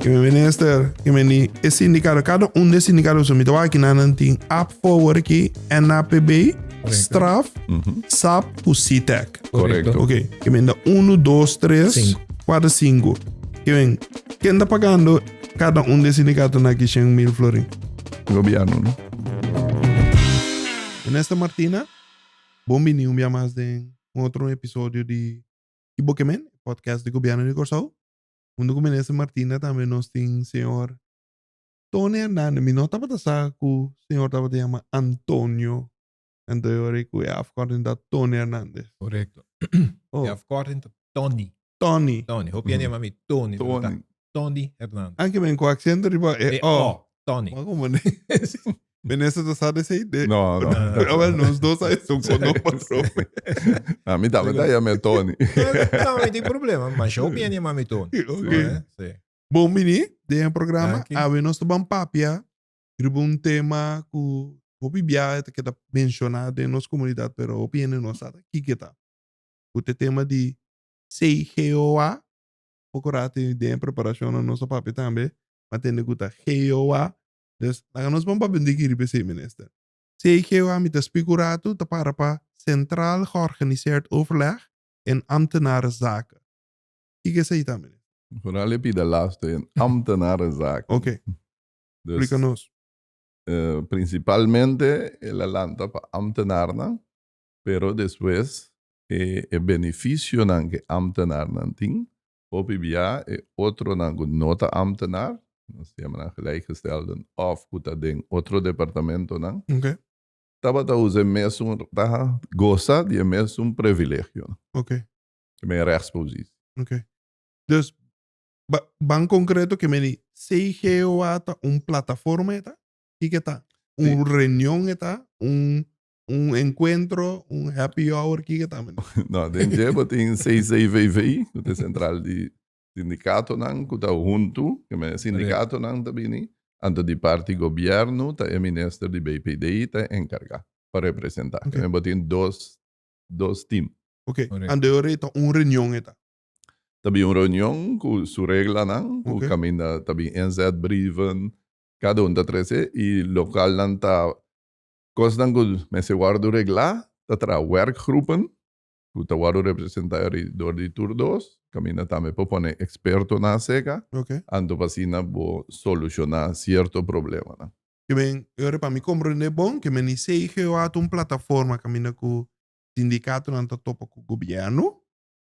Ke men minister, ke men di e sindikato, kada un di e sindikato so mi ta wak kinan nan tin APFO awor aki, NAPB, Straf, SAP ku CTEC. Korekto. Ok, ke men da 1, 2, 3, Sinku. 4, 5. Ke men, ken ta pagando kada un di e sindikatonan aki 100,000 florin? Gobierno, no? Minister Martina, bon bini un bia mas den un otro episodio di Ki Bo Ke Men, podcast di Gobierno di Kòrsou. Hunto ku Minister Martina tambe nos tin señor Tony Hernandez. Mi no tabata sa ku señor tabata yama Antonio. Anto e ora ku e afkorting ta Tony Hernandez. Korekto. Oh. E afkorting ta Tony. Tony. Tony. Hopi hende yama mi Tony. pero ta Tony. Tony Hernandez. Anke men ku aksento riba e E o. O. Tony. Maar como ne? Minister ta sa de sei de. No, no. Awel nos dos a esun con no patrón. A mi tambe ta yama Tony. No, mi tin problema. Ma show bien yama mi Tony. Ok. Sí. Bon bini den e programa. Danki. Awe nos ta ban papia riba un tema ku hopi biaha ta keda menshoná den nos komunidat, pero hopi hende no sa ta kiko ta. Ku ta e tema di CGOA. Poko rato den e preparashonnan nos a papia tambe, m'a tende ku ta GOA. Dus, laga nos ban papia un diki riba esei, minister. CGOA, mi ta splika un ratu, ta para pa Centraal Georganiseerd Overleg in Ambtenarenzaken. Kiko esei ta, minister? Vooral e pida laatste in ambtenarenzaken. Oké, Dus, splika nos. Principalmente el a lanta pa ambtenaarnan, pero despues e beneficionan cu e ambtenaarnan tin, Hopi bia e otronan ku no ta ambtenaar, nos ta yama nan gelijkgestelden, òf ku ta den otro departamentonan, tabata usa e mesun, ta gosa di e mesun privilegionan. E men rechtspositie. Ok. Dus, ban konkreto ke meni CGOA ta un plataforma e ta? Kiko e ta? Un reunion e ta? Un Un encuentro, un happy hour, kiko ta meneer? No, den dje bo tin CCVV, ku ta e sentral di sindikatonan ku ta huntu, ke men e sindikatonan ta bini, anto di parti gobièrnu ta e minister di BPD ta enkargá pa representá. Ke men bo tin dos dos tim. Ok, anto e ora ei ta un reunion e ta? Ta bin un reunion ku su reglanan, ku kaminda ta bin inzetbrieven, kada un ta trese i lokalnan ta Kosnan ku mester wòrdu reglá ta traha werkgroepen ku ta wòrdu representá dor di tur dos, kaminda tambe por pone ekspertonan aserka, anto pa asina bo solushoná sierto problemanan. Ke men, e ora pa mi komprendé bon, ke men di CGOA ta un plataforma kaminda ku sindikatonan ta topa ku gobièrnu,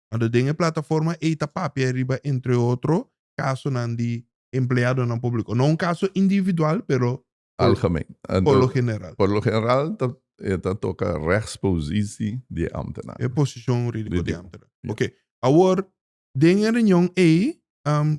anto den e plataforma ei ta papia riba entre otro kasonan di empleadonan públiko. No un kaso individual, pero Algemeen. Por lo general. Por lo general ta e ta toca rechtspositie di e ambtenaar. E posicion huridico di e ambtenaar. Ok. Awor, den e reunion ey,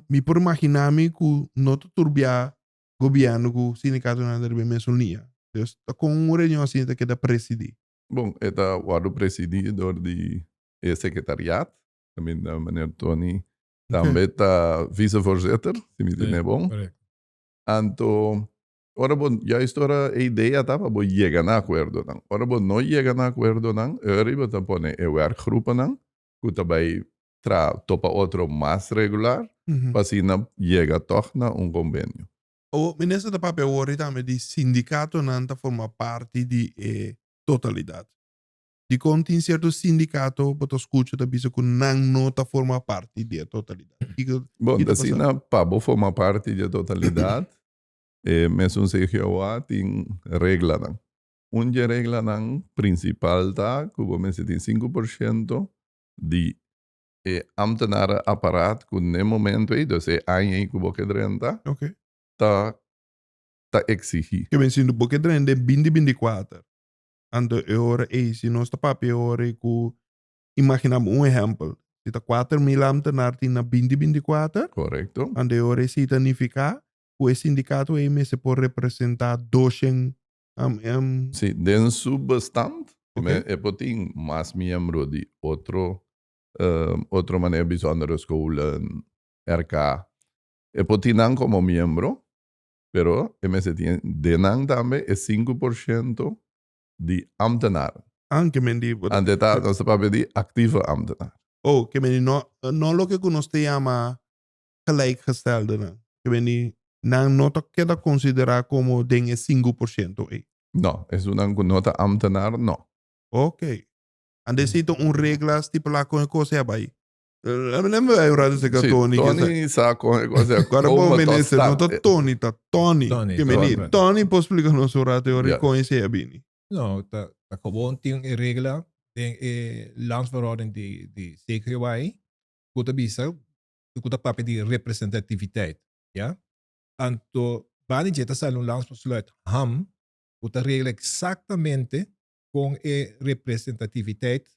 mi por imagina mi cu no ta tur bia gobierno cu sindicatonan ta riba e mesun liña. Dus ta con un reunion asina ta keda presidi? Bon, e ta wordo presidi door di e secretariaat, caminda meneer Tony tambe ta vicevoorzitter, si mi tene bon. Anto, ora bo juist ora e idea ta pa bo yega na akuerdonan. Ora bo no yega na akuerdonan, e ora bo ta pone e werkgroepennan ku ta bai traha topa otro mas regular pa asina yega tòg na un kombenio. Awor, minister ta papia awor tambe di sindikatonan ta forma parti di e totalidat. Dikon tin sierto sindikato bo ta skucha ta bisa ku nan no ta forma parti di e totalidat? Kiko Bon, ta pasa? asina pa bo forma parti di e totalidat, e mesun CGOA tin reglanan. Un di e reglanan prinsipal ta ku bo mester tin 5% di e ambtenaren aparaat ku n'e momento ei, dus e aña ei ku bo ke drenta, ta ta eksigí. Ke men sinti bo ke drenta den binti 24. Anto e ora ei, si nos ta papia e ora ei ku, imagina bo un ehèmpel, si ta 4000 ambtenaar tin na 2024, Korekto. anto e ora ei si ta nifiká ku e sindikato ei mester por representá 200 Si, den su bestand, e por tin mas miembro di otro, otro manera, bijzondere scholen, RK. E por tin nan komo miembro, Pero e mester tin den nan tambe e 5% di ambtenaar. Ah, ke men di. Ante ta, nos ta papia di actieve ambtenaar. Oh, ke men di no, no loke ku nos ta yama gelijkgesteldenan. Ke beni nan no ta keda konsiderá komo den e 5% ei. No, esunnan ku no ta ambtenaar no. Ok. Ande esei ta un regla stipulá kon e kos ei a bai. Lemme bai un rato serka Sí, Tony. ke sa- Tony sa kon e kos ei a Guarda bon koma tot minister, no ta start. Tony, ta Tony. Tony, Ke beni, Tony. Tony por splika nos un rato e ora Ja. kon esei a bini. No, ta, ta gewoon tin e regla den e landsverordening di, di CGY ku ta bisa ku ta papia di representativiteit, ja. Anto bani dje ta sali un landsbesluit ham ku ta regla eksaktamente kon e representativiteit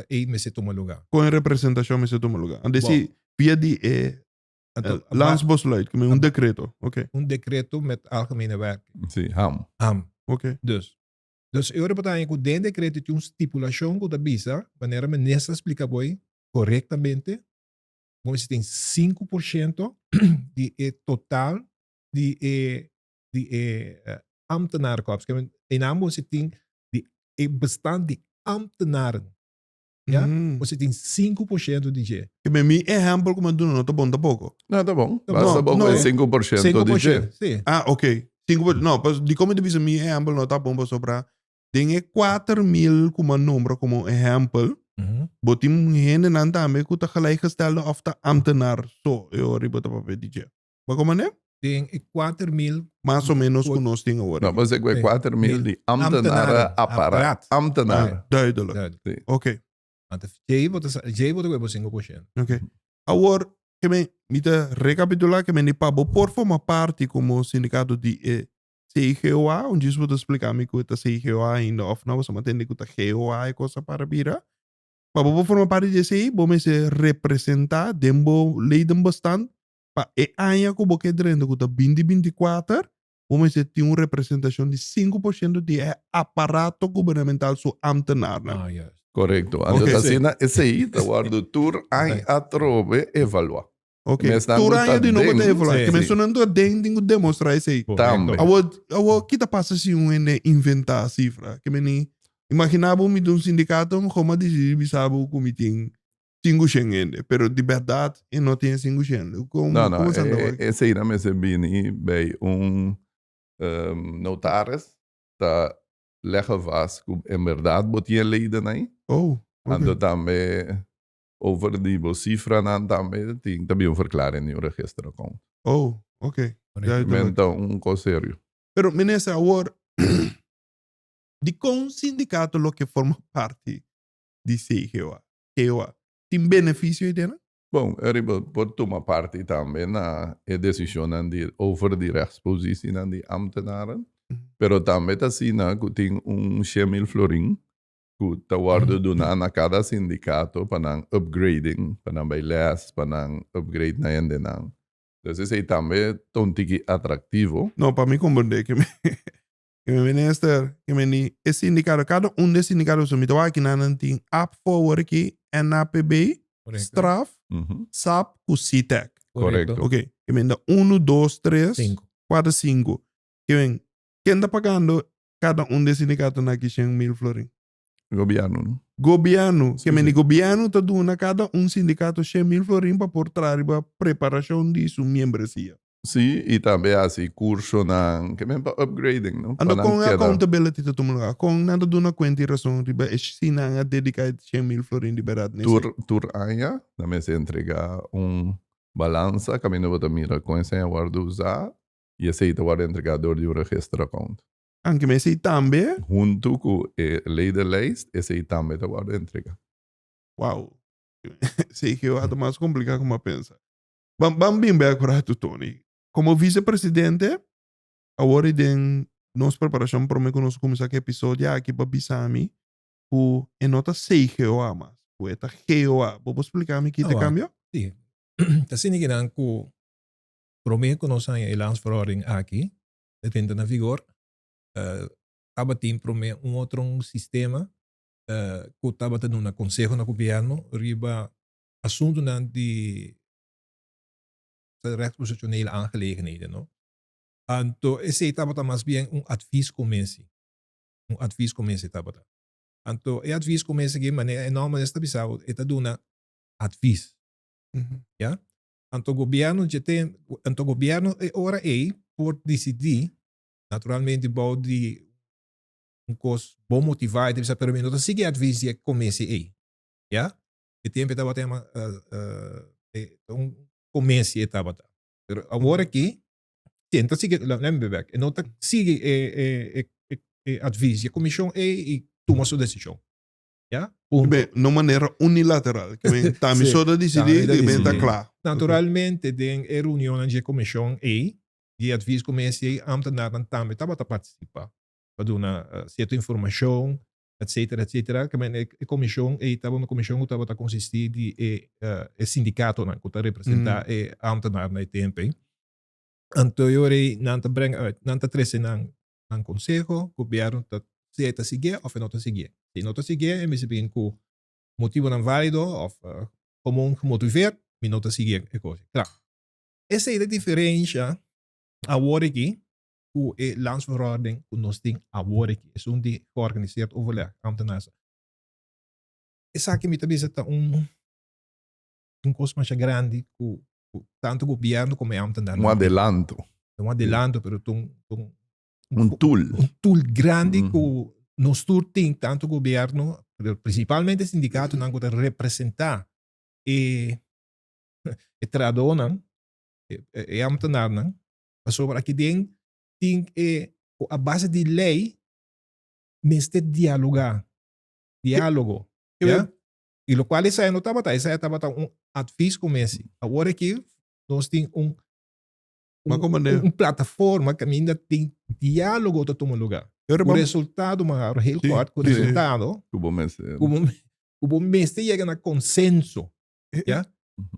ei mester tuma luga. Kon e representashon mester tuma luga. Anto si via di e Anto, landsbesluit, ku un dekreto, oké. Un dekreto met algemene werking. Si, ham. Ham. Oké. Dus, dus e ora bo ta haña ku den dekreto tin un stipulashon ku ta bisa, manera minister a splika bo ei korektamente, bo mester tin 5% di e total di e di e ambtenarenkorps. Einan bo mester tin di e bestand di ambtenaren. Ja? Mm. Bo mester tin 5% di dje. Ke men mi ehempel ku mi a duna no ta bon tampoko. No, ta bon. Ta Basta bon. bo No, ku e no. 5% di dje. 5%, si. Ah, ok. 5%. No, pas dikon mi ta bisa mi ehempel no ta bon pasobra den e 4000 ku mi a nombra komo ehempel, bo tin hendenan tambe ku ta gelijkgestelde of ta ambtenaar so e ora bo ta papia di dje. Bo komprende? Den e 4000 Mas o menos ku nos tin awor. No, bo ku e 4000 di ambtenaren apparaat. Ambtenaren. Ah, duidelijk. Duidelijk. Oké. Want dje bo ta dje bo ta ku e bo 5%. Oké. Awor, ke men, mi ta rekapitulá ke men di pa bo por forma parti komo sindikato di e CGOA, un djis bo ta splika mi ku e ta CGOA ainda òf no, pasobra mi a tende ku ta GOA e kos a para bira. Pa bo por forma parti di esei, bo mester representá den bo ledenbestand pa e aña ku bo ke drenta ku ta 2024, bo mester tin un representashon di 5% di e aparato gubernamental su ambtenarnan. Ah, juist. Korekto. Anto Oké. ta asina esei ta wòrdu tur aña atrobe evaluá. Ok, Mesnan tur ku ta aña di nobo ta den, evaluá. Sí. Ke mensonan ta den tin ku demostrá esei. Tambe. Awor, awor ki ta pasa si un hende inventá sifra? Ke meni, imaginá bo mi ta un sindikato, mi koma disidí bisa bo ku mi tin 500 hende, pero di bèrdat e no tin e 500 hende. Kon, No, no, komo esnan ta wak? esei nan mester bini bij un notaris ta leggen vast ku en bèrdat bo tin e leden ei. Oh, ok. Anto tambe Over di bo cifranan tambe tin ta bin un verklaring di un registeraccount. Oh, ok. Correcto. Men ta un cos serio. Pero minister awor dikon sindicato lo ke forma parti di CGOA? GOA? Tin beneficio ei den? Bon, riba por tuma parti tambe na e decisionnan di over di rechtspositienan di ambtenaren, pero tambe ta asina cu tin un 100.000 florin ku ta wòrdu duná na kada sindikato pa nan upgrading, pa nan bai lès, pa nan upgrade nan hendenan. Dus esei tambe ta un tiki atraktivo. No, pa mi komprendé ke mi ke mi minister, ke mi ni e sindikato, kada un di e sindikato so mi ta wak aki nan nan tin APFO awor aki, NAPB, Straf, sap ku CTEC. Korekto. Ok, ke men ta unu, dos, tres, kuater, sinku. Ke men, ken ta pagando kada un di sindikatonan aki 100.000 florin? Gobièrnu, no? Gobièrnu. Sí, Ke mende sí. gobièrnu ta duna kada un sindikato 100.000 florin pa por traha riba preparashon di su miembresia. Sí, i tambe hasi kursonan, ke men pa upgrading, no? Pa Anto nan kon e keda. accountability ta tuma lugá? Kon nan ta duna kuenta i rason riba e si nan a dediká e 100.000 florin di bèrdat n'esei? Tur, tur aña nan mester entregá un balansa kaminda bo ta mira kon esei a wòrdu usá i esei ta wòrdu entregá dor di un registeraccount. Anke mi esei tambe. Huntu ku e ledenlijst, esei tambe ta wòrdu entregá. Wow. CGO ta mas kompliká ku mi a pensa. Ban ban bin bek un ratu Tony. Komo visepresidente, awor i den nos preparashon promé ku nos kuminsá ku e episodio aki bo a bisa mi ku e no ta CGOA mas, ku e ta GOA. Bo por splika mi ki ta e kambio? Si. Ta asina kinan ku promé ku nos haña e landsverordening aki, e tenta na vigor, tabatin prome un otro un sistema ku tabata duna konseho na gobièrnu riba asuntunan di rechtspositionele aangelegenheden, no. Anto esei tabata mas bien un adviescommissie, un adviescommissie tabata. Anto e adviescommissie aki manera e nòmber mes ta bisa bo, e ta duna advies, ya. Anto gobierno dje tem, anto gobierno e ora ei por disidí, naturalmente bou di un kos bon motivá, e ta bisa pero mi no ta sigui advis di e komesi ei. Ya? E tempo e tabata yama e un komesi e tabata. Pero awor aki, si e no ta sigui, let me be back, e no ta sigui e e e e advis di e komishon ei i tuma su desishon. Ya? Punto. Be, no manera unilateral. Ke men ta mi so ta disidí, Ta mi ta i men ta disidí. kla. Naturalmente den e reunionnan dje komishon ei, di adviescommissie ei, ambtenarnan tambe tabata partisipá pa duna sierto informashon, etcetera, etcetera. Ke men e komishon ei tabata un komishon ku tabata konsistí di e e sindikatonan ku ta representá e ambtenarnan e tempu ei. Anto e ora ei nan ta brenga uit, nan ta trese nan nan konseho, gobièrnu ta si e ta siguié òf e no ta siguié. Si e no ta siguié e mester bin ku motibonan válido òf komon gemotiveerd, mi no ta siguié e kos. Kla. Esei ta e diferensha awor aki ku e landsverordening ku nos tin awor aki, esun di georganiseerd overleg, ambtenaars. Esaki mi ta bisa ta un un kos masha grandi ku tantu gobièrnu komo e ambtenaarnan. Un adelanto. Un adelanto, pero ta un Un tool. Un tool grandi ku nos tur tin, tantu gobièrnu, pero prinsipalmente sindikatonan ku ta representá e e trahadónan, e ambtenarnan, pasobra aki den tin e ku a base di lei mester dialogá, diálogo, ya. I lokual esei no tabata, esei tabata un advis ku mester. Awor aki nos tin un un plataforma kaminda tin diálogo ta tuma lugá. Ku resultado, mi a hòru heel kort, ku resultado ku bo mester ku bo mester yega na konsenso, ya.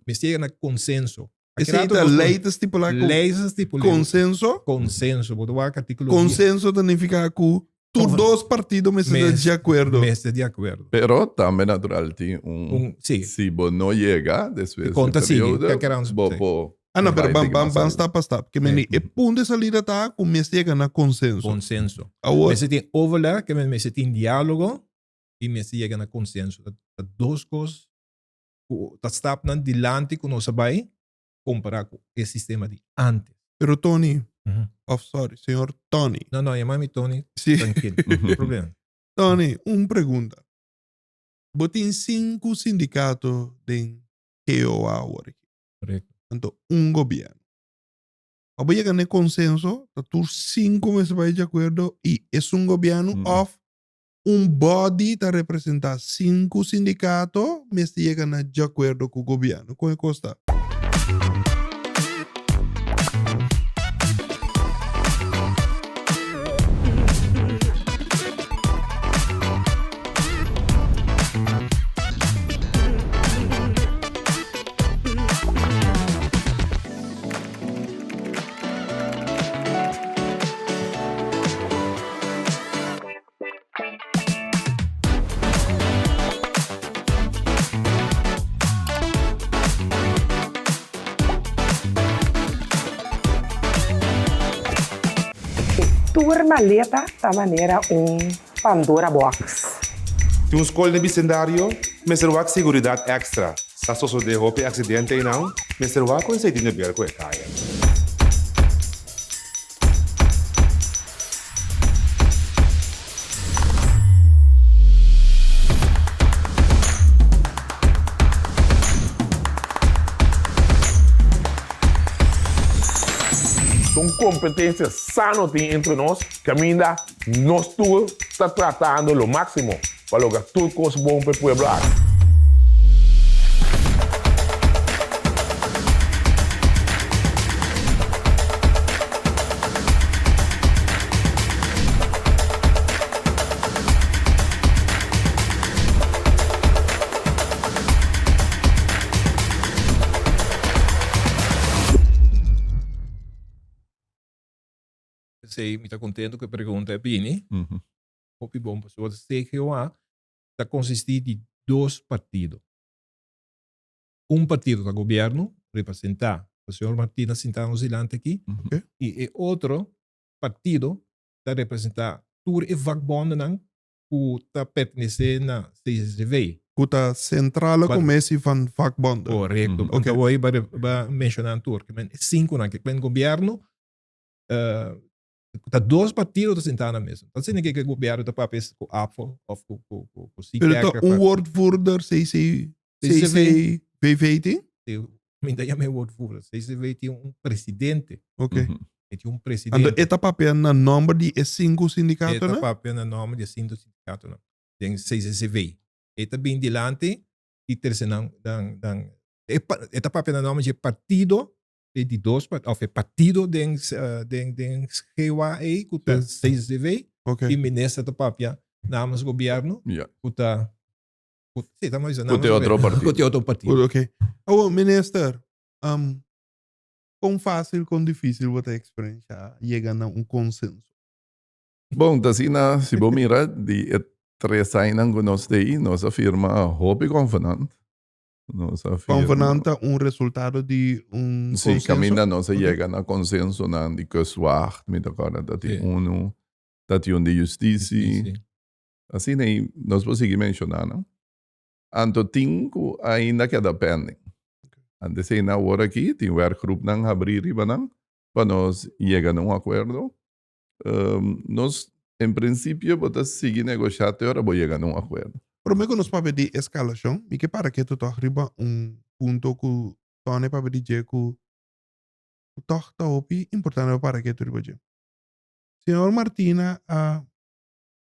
Mester yega na konsenso. Esei ta lei ta stipulá ku Lei ta stipulá. konsenso? Konsenso. Bo ta wak artíkulo. Konsenso ta nifiká ku tur dos partido mester ta di akuerdo. Mester di akuerdo. Pero tambe natural tin un. Un, si. Si bo no yega despues di Konta sigui, periodo, ke keran bo por. Ah no, pero bai ban tiki ban mas ban aleu. stap pa stap. Ke men di e punto di salida ta ku mester yega na konsenso. Konsenso. Awor. Mester tin overleg, ke men mester tin diálogo i mester yega na konsenso. Ta dos kos ku ta stapnan dilanti ku nos a bai kompará ku e sistema di antes. Pero Tony, of sorry, señor Tony. No, no, yama mi Tony, Sí. trankil, no problema. Tony, un pregunta. Bo tin sinku sindikato den GOA awor aki. Korekto. Anto un gobièrnu. Pa bo yega na e konsenso, ta tur sinku mester bai di akuerdo i esun gobièrnu òf Un body ta representa sinku sindikato mester yega na djakuerdo ku gobièrnu. Kon e kos ta? Tur maleta ta manera un Pandora box. Tin un skol den bisendario? Mester wak seguridat èkstra. Sa sosodé hopi aksidente einan? Mester wak ku esei tin de ber ku e kaya. Un competencia sano tin entre nos caminda nos tur ta tratando lo maximo pa logra tur cos bon pa e pueblo aki. P'esei mi ta contento cu e pregunta a bini. Hopi bon pasobra CGOA ta konsistí di dos partido. Un partido ta gobièrnu, representá pa señor Martina sintá nos dilanti aki, i e otro partido ta representá tur e vakbondennan ku ta pertenesé na CCCV. Ku ta Centrale Commissie van Vakbonden. Korekto. Mm. Okay. Anto bo ba menshoná tur. Ke men sinkunan ke men gobièrnu ta dos partido ta sintá na mesa. Ta sini ke gobièrnu ta papia ku APFO of ku ku ku ku Pero ta un woordvoerder CC CCVV tin? Mi ta yama e woordvoerder. CCV tin un presidente. Ok. E tin un presidente. Anto e ta papia na nòmber di e sinku sindikatonan? E ta papia na nòmber di e sinku sindikatonan. Den CCCV. E ta bin dilanti i trese nan nan nan e e ta papia na nòmber di e partido e di dos of e partido den den den GWA ei ku ta CCCV i minister ta papia namens gobièrnu ku ta ku si ta ku te otro partido ku te otro partido. Ok. Awor minister kon fásil kon difísil bo ta eksperenshá yega na un konsenso? Bon, ta asina, si bo mira di e tres añanan ku nos ta ei, nos a firma hopi konvenant. Nos a firma. Konvenant ta un resultado di un konsenso? Si, kaminda nos a yega na konsensonan di Kustwacht, mi ta kòrda ta tin unu, ta tin un di Justisi. Asina ei nos por sigui menshoná nan. Anto tin ku ainda keda pending. Antes ei na awor aki tin werkgroepnan habrí riba nan pa nos yega na un akuerdo. Nos, en prinsipio, bo ta sigui negoshá te ora bo yega na un akuerdo. Promé ku nos papia di eskalashon, mi ke para ketu tòg riba un punto ku Tony papia di dje ku tòg ta hopi importante pa para ketu riba dje. Señor Martina a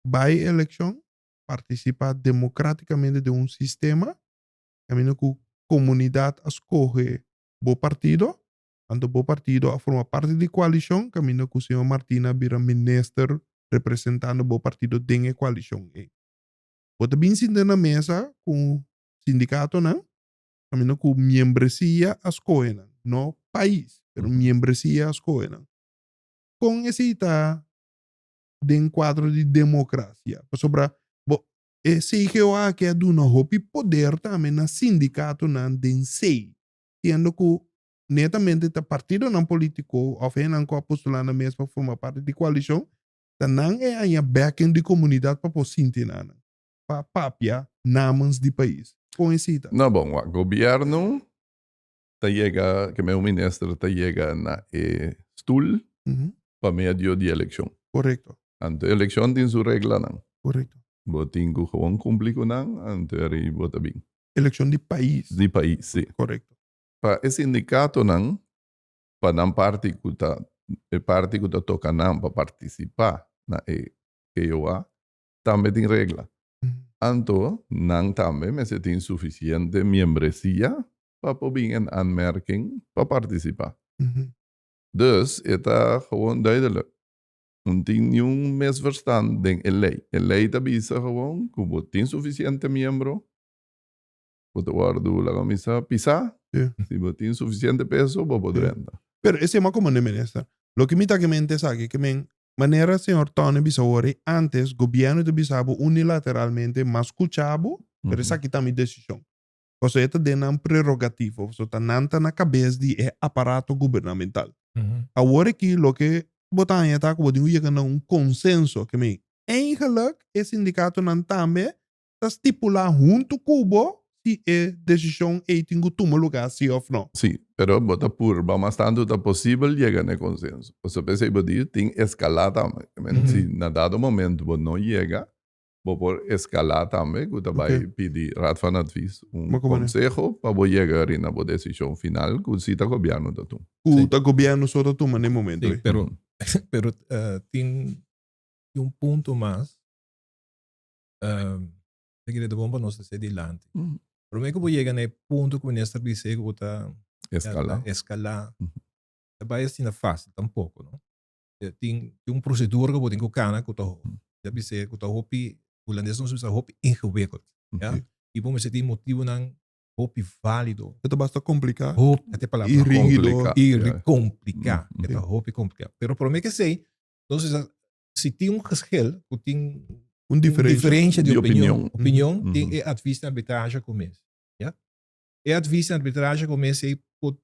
bai elekshon, partisipá demokratikamente den un sistema kaminda ku komunidat a skohe bo partido. Anto bo partido a forma parti di koalishon kaminda ku señor Martina a bira minister representando bo partido den e koalishon ei. Bo ta bin sinta na mesa ku sindikatonan kaminda ku miembresia a skohe nan, no pais, pero miembresia a skohe nan. Kon esei ta den kuadro di demokrasia? Pasobra bo e CGOA aki a duna hopi poder tambe na sindikatonan den sei, siendo ku netamente ta partidonan politico of hennan cu a postula nan mes pa forma parti di coalicion, ta nan e haña backing di comunidad pa por sinti na nan, pa papia namens di pais. Con esey ta? No bon, wak, gobierno ta yega, ke men un minister ta yega na e stoel pa medio di eleccion. Correcto. Anto eleccion tin su reglanan. Correcto. Bo tin cu gewoon cumpli cu nan, anto eri bo ta bin. Eleccion di pais. Di pais, si. Correcto. Pa e sindikatonan, pa nan parti ku ta e parti ku ta toka nan pa partisipá na e KOA, tambe tin regla. Anto nan tambe mester tin sufisiente miembresia pa por bin en aanmerking pa partisipá. Dus e ta gewoon duidelijk. No tin niun misverstand den e lei. E lei ta bisa gewoon ku bo tin sufisiente miembro Bo ta wòrdu, laga mi sa, pisá. Si bo tin sufisiente peso, bo por drenta. Pero esei m'a komand'é minister. Loke mi ta ke mente esaki, ke men, manera señor Tony bisa awor ei, antes gobièrnu ta bisa bo unilateralmente, m'a skucha bo, pero esaki ta mi desishon. Pasobra e ta den nan prerogativo, pasobra ta nan ta na kabes di e aparato gubernamental. Awor aki loke bo ta haña ta ku bo tin ku yega na un konsenso, ke men, eigenlijk e sindikatonan tambe ta stipulá huntu ku bo si e desishon ei tin ku tuma lugá sí òf nò. Sí, pero bo ta purba mas tantu ta posibel yega na e konsenso. Pasobra p'esei bo di tin eskalá tambe. Si na dado momento bo no yega, bo por eskalá tambe ku ta bai pidi Raad van Advies un konseho pa bo yega ri na bo desishon final ku si ta gobièrnu ta tuma. Ku ta gobièrnu so ta tuma na e momento ei. Sí, pero pero tin un punto mas. Ta kere ta bon pa nos ta ser dilanti. Prome ku bo yega na e punto ku minister bisa ku bo ta Escala. escala, ta bai asina fácil tampoco, no? Tin un procedura ku bo tin ku kana ku ta ta bisa ku ta hopi, hulandes nos bisa hopi ingewikkeld, ya. I bo mester tin motibonan hopi válido. E ta basta kompliká. Hopi, e ta e palabra. I rígido. I kompliká. E ta hopi kompliká. Pero prome ku esei, nos bisa si tin un geschil ku tin un diferencia di opinion, opinion tin e advies di arbitrahe ku mes. Ya? E advies di arbitrahe ku mes ei por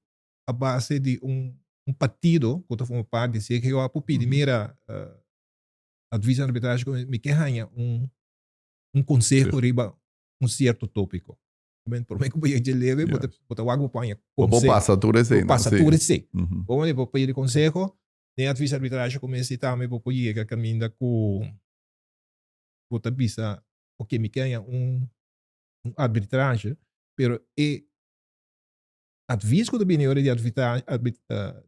a base di un un partido ku ta forma parti di CGOA por pidi mira advies di arbitrahe ku mes mi ke haña un un konseho riba. un sierto tópiko. Men promé ku bo yega dje leve, bo ta bo ta wak bo por haña Bo por konseho. pasa tur esei Bo nan, pasa sí. tur esei. Mhm. Bo bo por pidi konseho, den advies arbitrahe ku mester tambe bo por yega kaminda ku bo ta bisa, oke mi ke haña un un arbitrahe, pero e advies ku ta bini ora di arbitrahe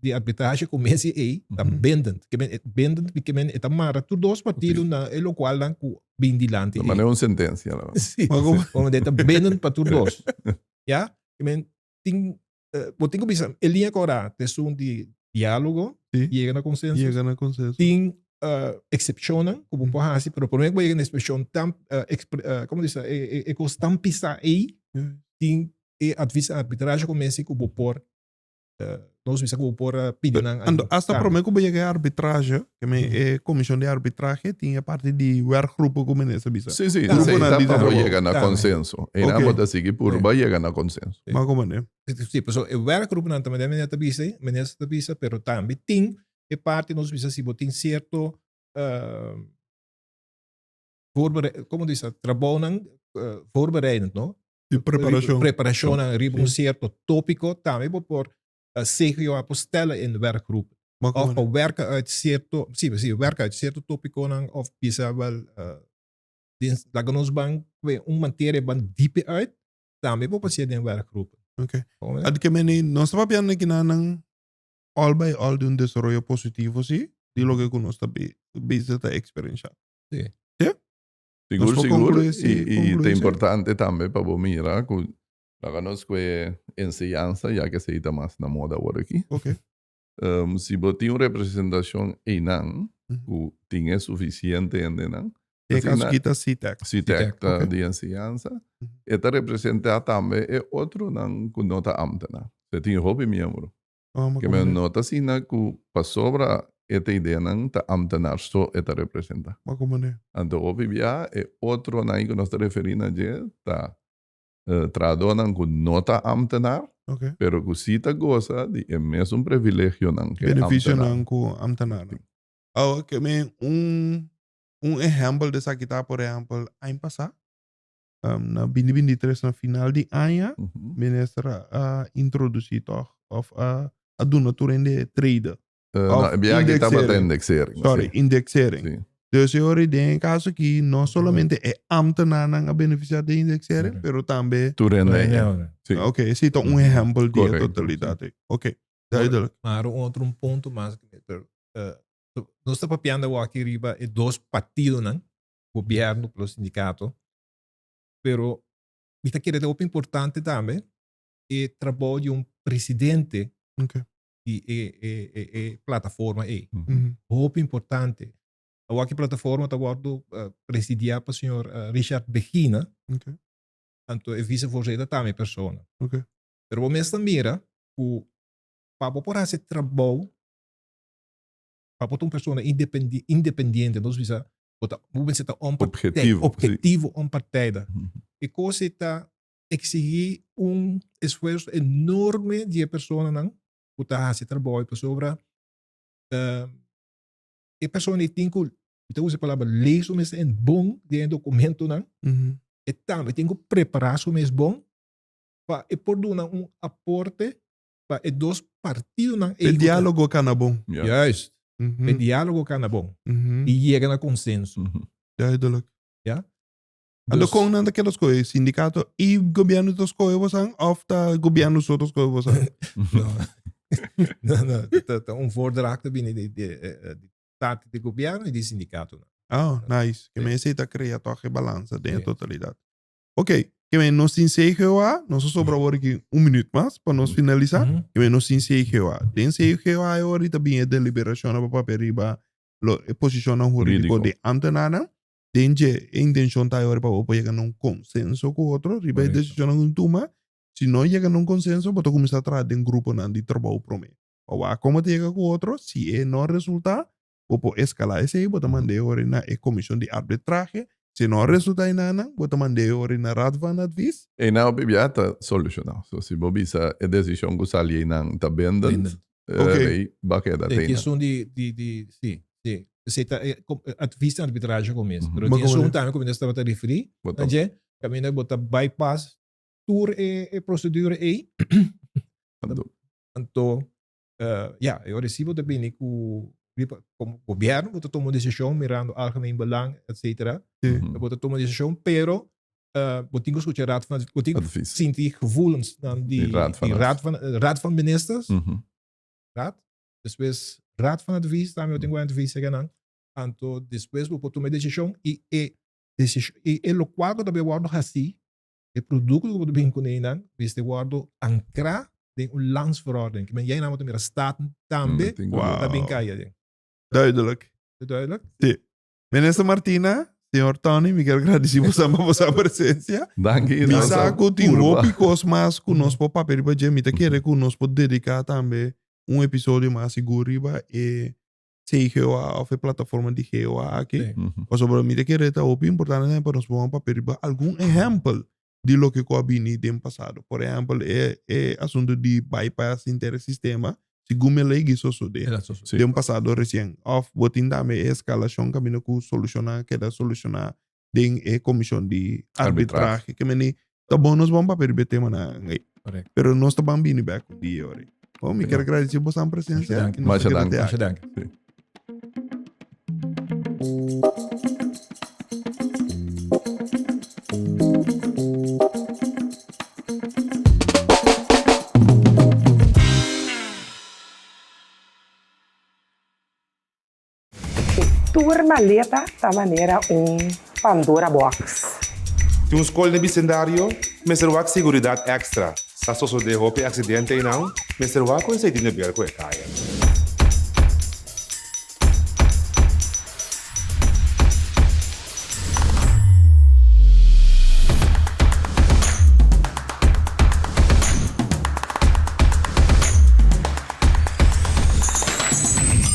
di arbitrahe ku mester ei ta bindend. Ke men bindend ke men e ta mara tur dos partido na e lokualnan ku bin dilanti Ta ei. manera un sentensia la. Si, como e ta bindend pa tur dos. Ya, ke men tin bo tin ku bisa e liña kora ta esun di diálogo, yega na konsenso. Yega na konsenso. Tin eksepshonnan ku bo por hasi, pero promé ku bo yega na eksepshon tan komo bisa e kos tan pisá ei tin e advies arbitrahe ku mester ku bo por nos bisa ku bo por pidi nan Anto hasta prome ku bo yega e arbitrahe ke men e komishon di arbitrahe tin e parti di werkgroepen ku minister bisa. Si si esei ta pa bo yega na konsenso einan bo ta sigui purba yega na konsenso. Mas ku manera. Si pasobra e werkgroepnan ta manera minister ta bisa minister ta bisa pero tambe tin e parti nos bisa si bo tin sierto voorbere como bisa trabounan voorbereidend no Di preparacion. Preparacionnan riba un cierto topico tambe bo por CGO por stellen in de werkgroep. Of pa werken uit cierto, si, si, werken uit cierto topiconan of bisa wel den laga nos ban kwe un materia ban diepe uit tambe bo por hacié den werkgroep. Ok. Ad ke meni nos ta papiando kinanan all by all di un desaroyo positivo si, di loke ku nos ta bisa ta experiencia. Si. Si? Sigur, Nos por sigur. conclui si, I, i conclui ta si. importante tambe pa bo mira ku laga nos kue enseñansa, ya ke esei ta mas na moda awor aki. Ok. Si bo tin un representashon einan Mhm. ku tin e sufisiente hendenan, Den e asina kaso ki ta CTEC. CTEC ta Ok. di enseñansa, Mhm. e ta representá tambe e otronan ku no ta ámtenar. Se tin hopi miembro. Oh, ma Ke men comprende. no ta asina ku pasobra e ta ideanan ta ambtenaar so e ta representa. Ma comprende. Anto hopi bia e otronan ku nos ta referí na dje ta trahadónan ku no ta ambtenaar, Ok. pero ku si ta gosa di e mesun privilegionan ku e ambtenaar. Benefisionan ku ambtenaarnan. Awo ke men un un ehèmpel di esaki ta por ehèmpel aña pasá na binti binti tres na final di aña minister a introduci toch of a duna tur hende trade of indexering sorry indexering dus e ora den e caso aki no solamente e ambtenaarnan a beneficia den indexering pero tambe tur hende ok esey ta un ehempel di e totalidad ey ok duidelijk. Maar un otro un punto mas nos ta papiando awor aki riba e dos partidonan gobierno plus sindicato Pero mi ta kere ta hopi importante tambe e trabou di un presidente di e e e e plataforma ei. Hopi importante. Awor ki plataforma ta wordo presidiá pa señor Richard Begina, anto e vicevoorzitter ta mi persona. Pero bo mes ta mira ku pa bo por hasi trabou, pa bo ta un persona independiente, nos bisa bo ta bo mester ta onpartijdig, Objetivo, sí. objetivo onpartijdig. E kos ei ta eksigí un esfuerso enorme di e personanan ku ta hasi trabou ei pasobra e persona ei tin ku, mi ta usa e palabra lees su mes en bon den e dokumentonan, e tambe tin ku prepará su mes bon pa e por duna un aporte pa e dos partidonan ei. E diálogo kana bon. Juist. E diálogo kana bon. I yega na konsenso. Duidelijk. Ja. Anto kon nan ta keda skohe? Sindikato i gobièrnu ta skohe bosan òf ta gobièrnu so ta skohe bosan? No, no, ta un voordracht ta bini di di parti di gobièrnu i di sindikatonan. Oh, nice. Ke men esei ta krea tòg e balansa den e totalidat. Ok, ke men nos tin CGOA, nos a sobra awor aki un minuut mas pa nos finalisa. Ke men nos tin CGOA. Den CGOA e ora ta bin e deliberashonnan pa papia riba lo e posishonnan hurídiko di ambtenaarnan. Den dje e intenshon ta e ora pa bo por yega na un konsenso ku otro riba e desishonnan ku tuma. Si no yega na un konsenso bo ta kuminsá traha den gruponan di trabou promé. Pa wak komo ta yega ku otro, si e no resultá bo por escala esey, bo ta mand'é ori na e comisión di arbitrahe, si no resulta enanan, bo ta mand'é ori na Raad van Advies. Einan hopi bia ta solucioná. So si bo bisa e decision cu sali einan ta bindend, rei ba keda Te teinan. esun di, di, di, si, si. Esey ta e advies di arbitrahe cu mes. Pero Ma tin esun como tambe cu mi tabata referí Bo ta na dje. Kaminda bo ta bypass tur e e procedure ei. Anto ya, e ora si bo ta bini ku riba komo gobierno bo ta tuma un desishon mirando algemeen belang etcetera. Bo ta tuma un desishon pero bo tin ku skucha raad van bo tin ku sinti gevoelensnan di raad van raad van ministers, raad, despues raad van advies tambe bo tin ku advies nan. Anto despues bo por tuma e desishon i e desishon i e lokual ku ta bay wòrdu hasí, e produkto ku bo ta bin kuné nan mester wòrdu ankrá den un landsverordening. Kimen yei nan bo ta mira Staten tambe ta bin kai aden. Duidelijk. Duidelijk? Si. Minister Martina, señor Tony, mi kier gradisí boso pa boso presensia. Danki. Mi sa ku tin hopi kos mas ku nos por papia riba dje. Mi ta kere ku nos por dediká tambe un episodio mas sigur riba e CGOA of e plataforma di GOA aki. Pasobra mi ta kere ta hopi importante tambe pa nos por papia riba algun ehèmpel di loke ku a bini den pasado. Por ehèmpel e e asuntu di bypass henter e sistema, segun mi a lei sosodé den pasado resien. Of bo tin tambe e eskalashon kaminda ku solushoná keda solushoná den e komishon di arbitrahe. Ke meni ta bon nos bon papia riba e temanan ei. Pero nos ta ban bini bek un dia ori. Bon, mi kier agradeci bosan presencia. Masha danki. Masha danki. Sí. E tur maleta ta manera un Pandora box. Tin un skol den bisendario? Mester wak seguridat èkstra. Sa sosodé hopi aksidente einan? Mester wak ku esei tin de ber ku e kaya.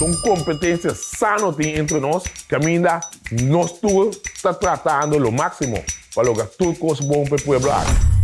Un kompetensia sano tin entre nos kaminda nos tur ta tratando lo máksimo pa logra tur kos bon pa e pueblo aki.